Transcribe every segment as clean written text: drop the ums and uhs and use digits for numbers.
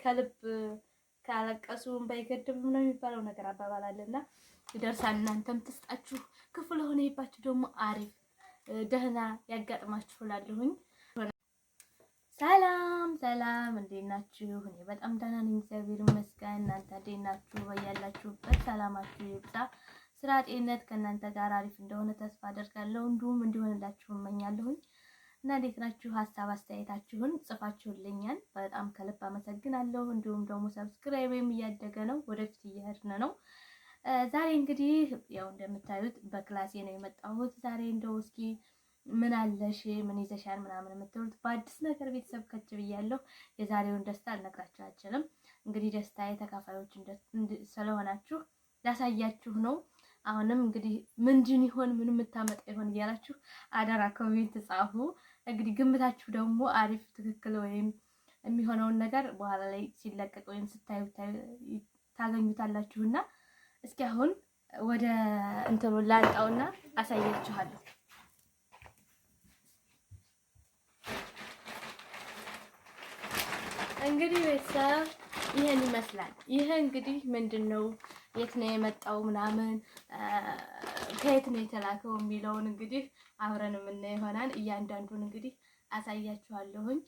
ከልብ ካለቀሱ ባይገድብም ነው የሚባለው ነገር አባባል አለና ይደርሳል። እናንተም ትስጣችሁ፣ ክፉ ለሆነ ይባችሁ ደግሞ አሪፍ ደህና ያጋጥማችሁ እላለሁኝ። ሰላም ሰላም፣ እንዴት ናችሁ? እኔ በጣም ደህና ነኝ፣ እግዚአብሔር ይመስገን። እናንተ እንዴት ናችሁ? በያላችሁበት ሰላማችሁ ይብዛ። ስራ፣ ጤንነት ከእናንተ ጋር አሪፍ እንደሆነ ተስፋ አደርጋለሁ፣ እንዲሁም እንዲሆንላችሁ እመኛለሁኝ። እና እንዴት ናችሁ? ሀሳብ አስተያየታችሁን ጽፋችሁልኛል፣ በጣም ከልብ አመሰግናለሁ። እንዲሁም ደግሞ subscribe ም እያደገ ነው፣ ወደፊት እየሄድን ነው። ዛሬ እንግዲህ ያው እንደምታዩት በክላሴ ነው የመጣሁት። ዛሬ እንደው እስኪ ምን አለሽ ምን ይዘሻል ምናምን የምትሉት በአዲስ ነገር ቤተሰብ ከች ብያለሁ። የዛሬውን ደስታ ልነግራችሁ አልችልም። እንግዲህ ደስታ የተካፋዮች ስለሆናችሁ ላሳያችሁ ነው። አሁንም እንግዲህ ምንድን ይሆን ምን የምታመጣ ይሆን እያላችሁ አደራ comment ጻፉ። እንግዲህ ግምታችሁ ደግሞ አሪፍ ትክክል ወይም የሚሆነውን ነገር በኋላ ላይ ሲለቀቅ ወይም ስታዩ ታገኙታላችሁና እስኪ አሁን ወደ እንትኑ ላንጣውና አሳያችኋለሁ። እንግዲህ ቤተሰብ ይህን ይመስላል። ይህ እንግዲህ ምንድን ነው፣ የት ነው የመጣው፣ ምናምን ከየት ነው የተላከው የሚለውን እንግዲህ አብረን የምናየው ይሆናል። እያንዳንዱን እንግዲህ አሳያችኋለሁኝ።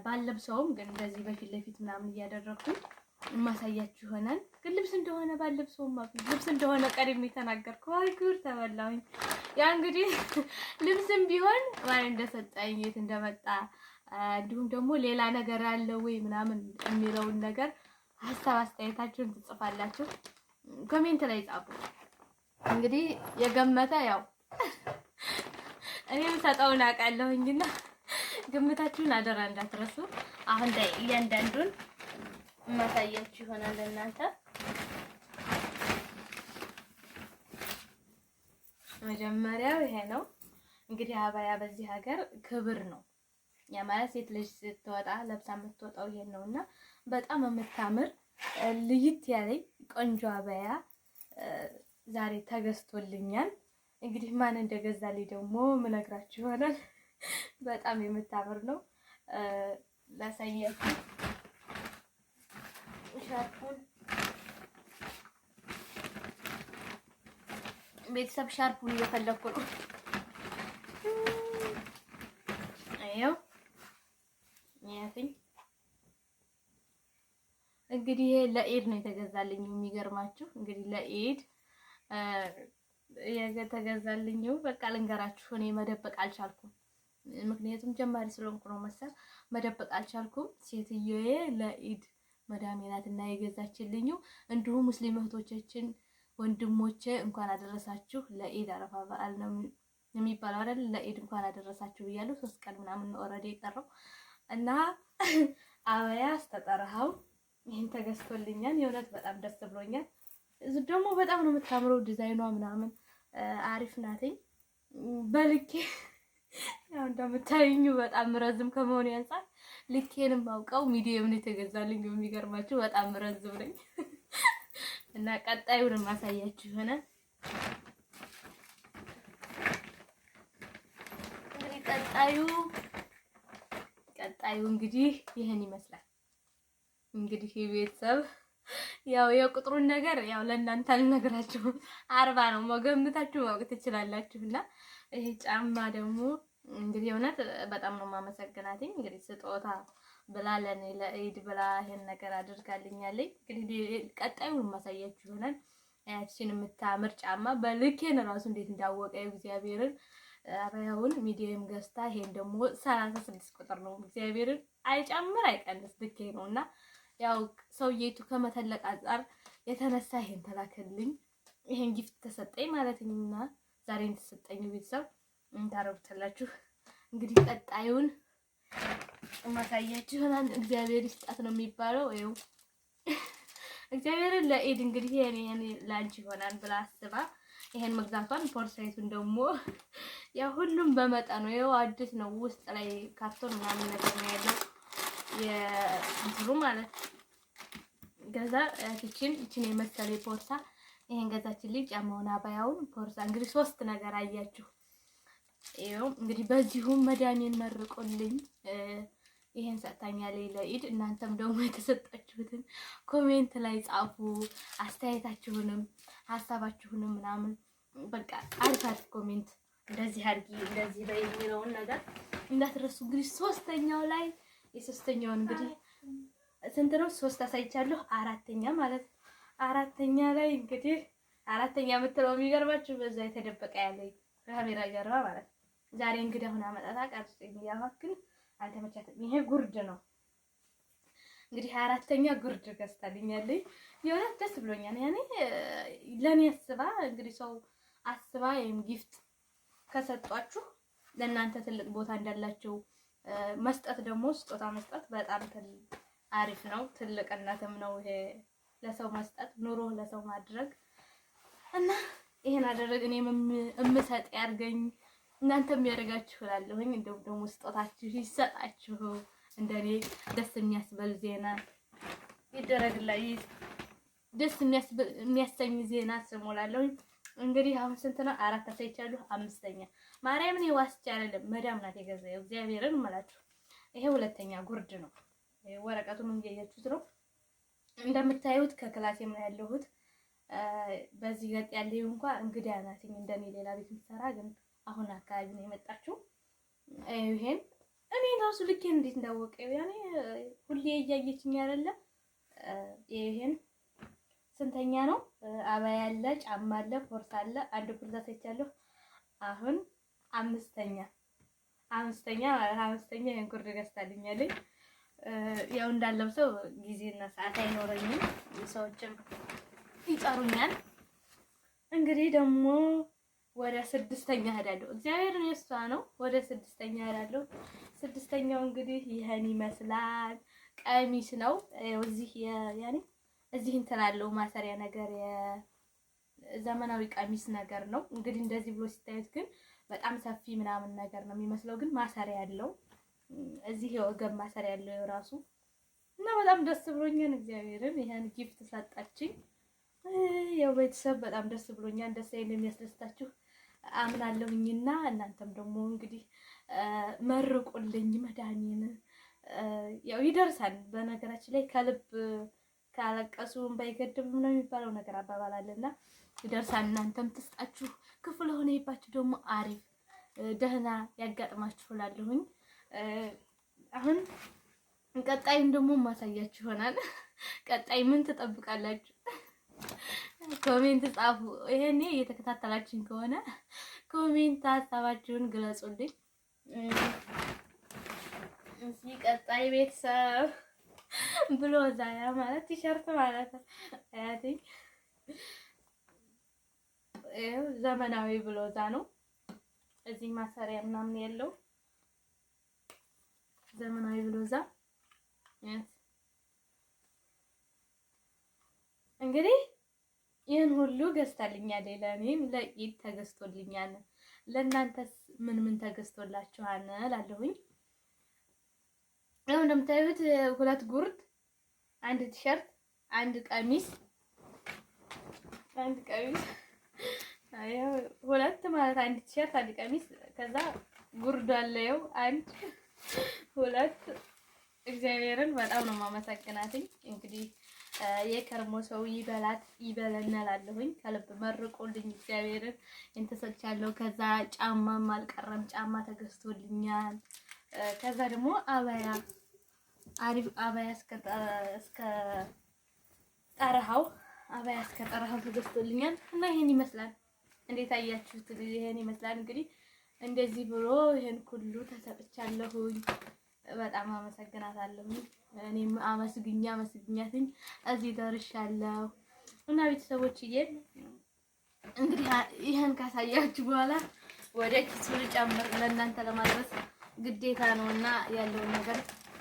ባለብሰውም ግን እንደዚህ በፊት ለፊት ምናምን እያደረግኩኝ የማሳያችሁ ይሆናል። ግን ልብስ እንደሆነ ባለብሰውም ልብስ እንደሆነ ቀድሜ የተናገርኩ ወይ ጉድ ተበላሁኝ። ያ እንግዲህ ልብስም ቢሆን ማን እንደሰጠኝ የት እንደመጣ እንዲሁም ደግሞ ሌላ ነገር አለ ወይ ምናምን የሚለውን ነገር ሀሳብ አስተያየታችሁን ትጽፋላችሁ። comment ላይ ጻፉ። እንግዲህ የገመተ ያው እኔም ሰጠውን አውቃለሁኝና ግምታችሁን አደራ እንዳትረሱ። አሁን ላይ እያንዳንዱን ማሳያችሁ ይሆናል እናንተ መጀመሪያው ይሄ ነው። እንግዲህ አባያ በዚህ ሀገር ክብር ነው። ያ ማለት ሴት ልጅ ስትወጣ ለብሳ የምትወጣው ይሄን ነው እና በጣም የምታምር ልይት ያለኝ ቆንጆ አበያ ዛሬ ተገዝቶልኛል። እንግዲህ ማን እንደገዛልኝ ደግሞ ምነግራችሁ ይሆናል። በጣም የምታምር ነው። ላሳያችሁ ሻርፑን ቤተሰብ ሻርፑን እየፈለኩ ነው። ይኸው ያትኝ እንግዲህ ይሄ ለኢድ ነው የተገዛልኝ። የሚገርማችሁ እንግዲህ ለኢድ የተገዛልኝ በቃ ልንገራችሁ፣ እኔ መደበቅ አልቻልኩም። ምክንያቱም ጀማሪ ስለሆንኩ ነው መሰል መደበቅ አልቻልኩም። ሴትዮዬ ለኢድ መዳሜ ናት እና የገዛችልኝ። እንዲሁም ሙስሊም እህቶቻችን ወንድሞቼ እንኳን አደረሳችሁ ለኢድ አረፋ በዓል ነው የሚባለው አይደል? ለኢድ እንኳን አደረሳችሁ ብያለሁ። 3 ቀን ምናምን ነው already የቀረው እና አበያ አስተጠረሃው ይህን ተገዝቶልኛል። የእውነት በጣም ደስ ብሎኛል። ደግሞ በጣም ነው የምታምረው ዲዛይኗ ምናምን አሪፍ ናትኝ። በልኬ ያው እንደምታዩኝ በጣም ረዝም ከመሆኑ ያንጻር ልኬንም አውቀው medium ነው የተገዛልኝ። የሚገርማችሁ በጣም ረዝም ነኝ እና ቀጣዩን ማሳያችሁ ይሆናል። እንግዲህ ቀጣዩ እንግዲህ ይህን ይመስላል። እንግዲህ ቤተሰብ ያው የቁጥሩን ነገር ያው ለእናንተ አልነግራችሁም። 40 ነው መገምታችሁ ማወቅ ትችላላችሁና ይሄ ጫማ ደግሞ እንግዲህ እውነት በጣም ነው የማመሰግናትኝ። እንግዲህ ስጦታ ብላ ለኔ ለኢድ ብላ ይሄን ነገር አድርጋልኛለኝ። እንግዲህ ቀጣዩን ማሳያችሁ ይሆናል። ያችን የምታምር ጫማ በልኬን ራሱ እንዴት እንዳወቀ እግዚአብሔርን አበያውን medium ገዝታ ይሄን ደግሞ 36 ቁጥር ነው። እግዚአብሔርን አይጨምር አይቀንስ ልኬ ነው እና ያው ሰውዬቱ ከመተለቅ አንጻር የተነሳ ይሄን ተላከልኝ። ይሄን gift ተሰጠኝ ማለት ነውና ዛሬን ተሰጠኝ። ቤተሰብ እንታረጉታላችሁ። እንግዲህ ቀጣዩን ማሳያችሁ ይሆናል። እግዚአብሔር ይስጣት ነው የሚባለው። ይኸው እግዚአብሔርን ለኢድ እንግዲህ ይሄን ላንቺ ይሆናል ብላ አስባ ይሄን መግዛቷን ፖርሳይቱን ደግሞ ያ ሁሉም በመጠኑ ይኸው አዲስ ነው። ውስጥ ላይ ካርቶን ምናምን ነገር ነው ያለው የእንትኑ ማለት ገዛ ይችን ይችን የመሰለ ቦርሳ ይሄን ገዛችን ልጅ ጫማውን፣ አባያውን፣ ቦርሳ እንግዲህ ሶስት ነገር አያችሁ። ይኸው እንግዲህ በዚሁም መዳሜን መርቁልኝ። ይሄን ሰጥታኛለች ለኢድ። እናንተም ደግሞ የተሰጣችሁትን comment ላይ ጻፉ፣ አስተያየታችሁንም ሀሳባችሁንም ምናምን በቃ አሪፍ አሪፍ comment እንደዚህ አድርጊ እንደዚህ በይ የሚለውን ነገር እንዳትረሱ። እንግዲህ ሶስተኛው ላይ የሶስተኛውን እንግዲህ ስንት ነው? ሶስት አሳይቻለሁ። አራተኛ ማለት አራተኛ ላይ እንግዲህ አራተኛ የምትለው የሚገርማችሁ በዛ የተደበቀ ያለ ካሜራ ጀርባ ማለት ነው። ዛሬ እንግዲህ አሁን አመጣታ ቀርጽ ያባክን አልተመቻትም። ይሄ ጉርድ ነው እንግዲህ አራተኛ ጉርድ ገዝታልኛለች። የሆነ ደስ ብሎኛል። ያኔ ለኔ አስባ እንግዲህ ሰው አስባ ወይም gift ከሰጧችሁ ለእናንተ ትልቅ ቦታ እንዳላቸው መስጠት ደግሞ ስጦታ መስጠት በጣም አሪፍ ነው። ትልቅነትም ነው ይሄ ለሰው መስጠት፣ ኑሮ ለሰው ማድረግ እና ይሄን አደረግ እኔም እምሰጥ ያርገኝ እናንተም ያደርጋችሁ እላለሁኝ። እንደውም ደግሞ ስጦታችሁ ይሰጣችሁ፣ እንደኔ ደስ የሚያስበል ዜና ይደረግላ ደስ የሚያሰኝ ዜና ስሞላለሁኝ። እንግዲህ አሁን ስንት ነው? አራት አሳይቻለሁ። አምስተኛ ማርያምን ዋስቼ አይደለም መዳም ናት የገዛው እግዚአብሔርን እምላችሁ። ይሄ ሁለተኛ ጉርድ ነው። ወረቀቱን እያያችሁት ነው። እንደምታዩት ከክላሴም ነው ያለሁት። በዚህ ገጥ ያለው እንኳ እንግዳ ናትኝ እንደኔ ሌላ ቤት የምትሰራ ግን አሁን አካባቢ ነው የመጣችው። ይሄን እኔ ራሱ ልኬን እንዴት እንዳወቀ ያኔ ሁሌ እያየችኝ አይደለ? ይሄን ስንተኛ ነው? አባያ አለ፣ ጫማ አለ፣ ቦርሳ አለ። አንድ ቦርሳ ሰጥቻለሁ። አሁን አምስተኛ አምስተኛ ማለት አምስተኛ ይሄን ጉርድ ገዝታልኛለች። ያው እንዳለብሰው ጊዜና ሰዓት አይኖረኝም፣ ሰዎችም ይጠሩኛል። እንግዲህ ደግሞ ወደ ስድስተኛ እሄዳለሁ። እግዚአብሔርን የእሷ ነው። ወደ ስድስተኛ እሄዳለሁ። ስድስተኛው እንግዲህ ይህን ይመስላል። ቀሚስ ነው። እዚህ ያኔ እዚህ እንትን አለው ማሰሪያ ነገር የዘመናዊ ቀሚስ ነገር ነው። እንግዲህ እንደዚህ ብሎ ሲታዩት ግን በጣም ሰፊ ምናምን ነገር ነው የሚመስለው፣ ግን ማሰሪያ ያለው እዚህ የወገብ ማሰሪያ ያለው ራሱ እና በጣም ደስ ብሎኛል። እግዚአብሔርን ይሄን gift ሰጣችኝ። ያው ቤተሰብ በጣም ደስ ብሎኛል። ደስ እንደሚያስደስታችሁ አምናለሁኝና እናንተም ደግሞ እንግዲህ መርቁልኝ መዳኔን። ያው ይደርሳል። በነገራችን ላይ ከልብ ካለቀሱ ባይገድብም ነው የሚባለው ነገር አባባል አለና ይደርሳል። እናንተም ትስጣችሁ፣ ክፉ ለሆነ ይባችሁ ደግሞ አሪፍ ደህና ያጋጥማችሁ እላለሁኝ። አሁን ቀጣይም ደግሞ ማሳያችሁ ይሆናል። ቀጣይ ምን ትጠብቃላችሁ? comment ጻፉ። ይሄኔ እየተከታተላችሁኝ ከሆነ comment ሀሳባችሁን ግለጹልኝ። እዚህ ቀጣይ ቤተሰብ ብሎ ዛያ ማለት ቲሸርት ማለት ነው። አያትኝ ዘመናዊ ብሎዛ ነው። እዚህ ማሰሪያ ምናምን ያለው ዘመናዊ ብሎዛ እንግዲህ ይህን ሁሉ ገዝታልኛል። ለእኔም ለኢድ ተገዝቶልኛል። ለእናንተስ ምን ምን ተገዝቶላችኋል እላለሁኝ። ያው እንደምታዩት ሁለት ጉርድ፣ አንድ ቲሸርት፣ አንድ ቀሚስ አንድ ቀሚስ ሁለት ማለት አንድ ቲሸርት፣ አንድ ቀሚስ፣ ከዛ ጉርድ አለ። ይኸው አንድ ሁለት። እግዚአብሔርን በጣም ነው የማመሰግናትኝ። እንግዲህ የከርሞ ሰው ይበላት ይበለናል አለሁኝ። ከልብ መርቆልኝ እግዚአብሔርን እንተሰጥቻለሁ። ከዛ ጫማም አልቀረም፣ ጫማ ተገዝቶልኛል። ከዛ ደግሞ አባያ አሪፍ አባያ እስከ ጠረሃው አባያ እስከ ጠረሃው ተገዝቶልኛል እና ይሄን ይመስላል። እንዴት አያችሁት? ይሄን ይመስላል እንግዲህ እንደዚህ ብሎ ይሄን ሁሉ ተሰጥቻለሁኝ። በጣም አመሰግናታለሁኝ። እኔም አመስግኛ አመስግኛትኝ እዚህ ደርሻለሁ። እና ቤተሰቦችዬ እንግዲህ ይሄን ካሳያችሁ በኋላ ወደ ኪሱ ልጨምር ለእናንተ ለማድረስ ግዴታ ነውና ያለውን ነገር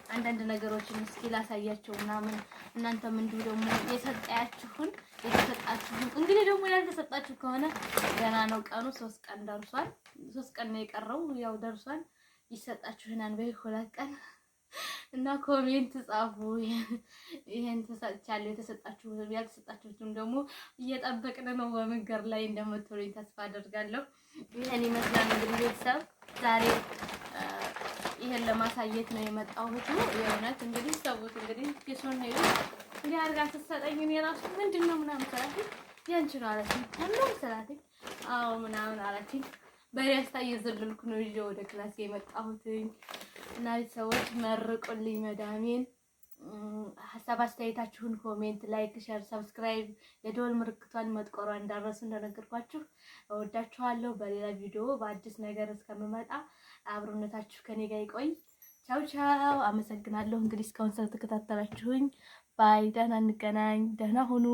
አንዳንድ ነገሮችን እስኪ ላሳያቸው ምናምን እናንተም እንዲሁ ደግሞ የሰጣችሁን የተሰጣችሁን እንግዲህ ደግሞ ያልተሰጣችሁ ከሆነ ገና ነው ቀኑ። 3 ቀን ደርሷል። 3 ቀን ነው የቀረው፣ ያው ደርሷል። ይሰጣችሁናል በይ 2 ቀን እና comment ጻፉ። ይሄን ተሰጥቻለሁ፣ የተሰጣችሁ ያልተሰጣችሁትም ደግሞ እየጠበቅን ነው። በመንገድ ላይ እንደምትሉኝ ተስፋ አደርጋለሁ። ይሄን ይመስላል እንግዲህ ቤተሰብ ዛሬ ይሄን ለማሳየት ነው የመጣሁት። የእውነት እንግዲህ ሰውት እንግዲህ ኪሱን እንዲህ አድርጋ ስትሰጠኝ እኔ ራሱ ምንድን ነው ምናምን ስላት ያንቺ ነው አለችኝ። ምንም ስላት አዎ ምናምን አለችኝ። በደስታ እየዘለልኩ ነው ይዤ ወደ class የመጣሁትኝ እና ሰዎች መርቁልኝ መዳሜን። ሀሳብ አስተያየታችሁን comment፣ like፣ share፣ subscribe የደወል ምልክቷን መጥቆሯ እንዳረሱ እንደነገርኳችሁ እወዳችኋለሁ። በሌላ ቪዲዮ በአዲስ ነገር እስከምመጣ አብሮነታችሁ ከኔ ጋር ይቆይ። ቻው ቻው። አመሰግናለሁ እንግዲህ እስካሁን ስለተከታተላችሁኝ። Bye። ደህና እንገናኝ። ደህና ሁኑ።